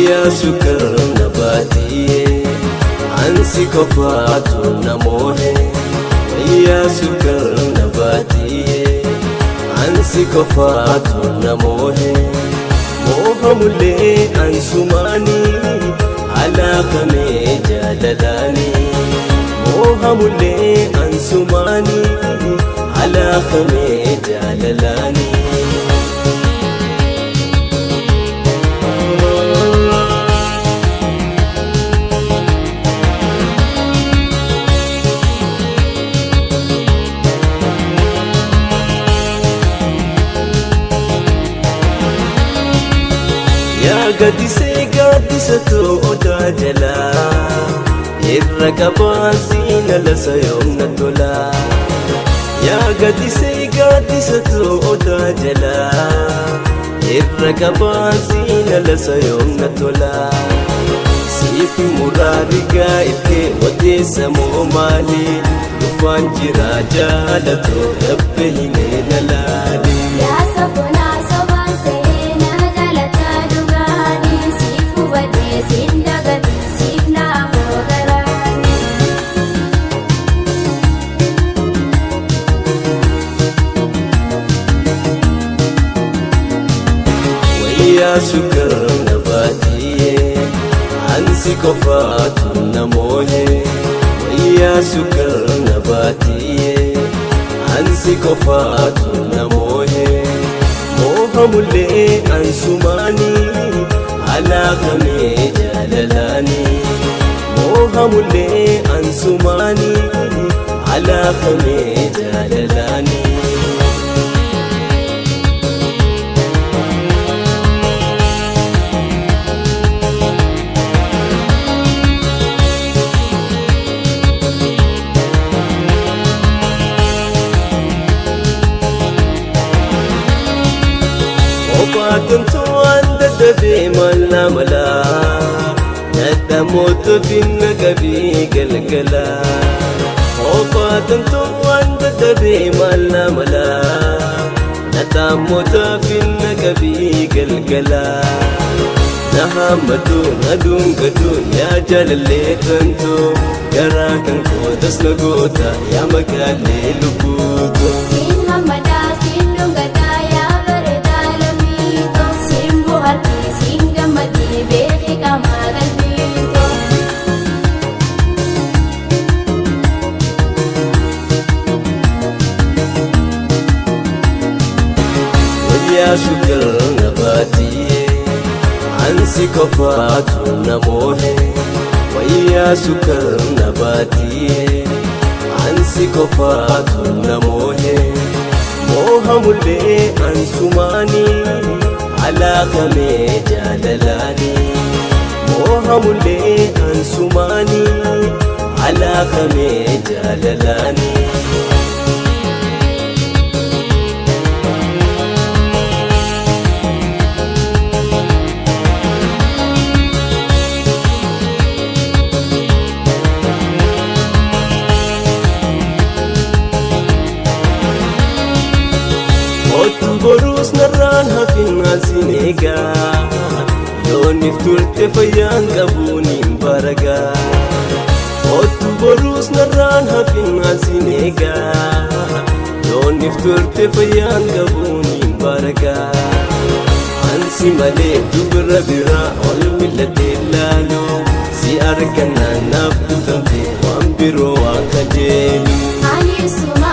Wayyaa sukar na baatiyee ansi qofaatu na moohe. Wayyaa sukar na baatiyee ansi qofaatu na moohe. Moohamullee ansumaanii alaakamee jaalalaanii. Moohamullee ansumaanii alaakamee jaalalaanii. Yaa gaddisee gaaddisa odaa jalaa irra qabaan siina lasa yoomna tolaa. Yaa gaddisee gaaddisa odaa jalaa irra qabaan siina lasa yoomna tolaa. Siif muraarigaa ilkee odeessa moo maali dhufaan jira jaalatoo dabbe himee na laali. Yaa sabboonaa sobaan seenaa jaalataa dhugaanii siif hubadhee siin dagatu siif naafoo garaanii. Wayyaa sukar na baatiyee ansi qofaatu na moohe. Wayyaa sukar na baatiyee ansi qofaatu na moohe. Moohamullee ansumaanii alaakamee jaalalaanii. Moohamullee ansumaanii alaakamee jaalalaanii. Obaatun waan dadhabee maal malaa Nadhamoota finna qabii galgalaa. Obaatun waan dadhabee maal malaa Nadhamoota finna qabii galgalaa. Na hammatu na dhungatu yaa jaalallee tantoo garaa kan kootas na goota yaa magaalee lubbuutu. Siin hammataa siin dhungataa yaa bareedaa lammiitoo siin bohaartii siin gammadii beekii qaamaa qalbiitoo. Wayyaa sukar na baatiyee ansi qofaatu na moohe. Wayyaa sukar na baatiyee ansi qofaatu na moohe. Moohamullee ansumaanii alaakamee jaalalaanii. Moohamullee ansumaanii alaakamee jaalalaanii. Otu boruus narraan hafin asin eegaa yoonif turte fayyaan qabuun hin baragaa. Otu boruus narraan hafin asin eegaa yoonif turte fayyaan qabuun hin baragaa. Ansi malee dubra biraa ol mil'atee laaluu si argannaan naaf guutamte waan biroo waan kajeelu. Ani suma.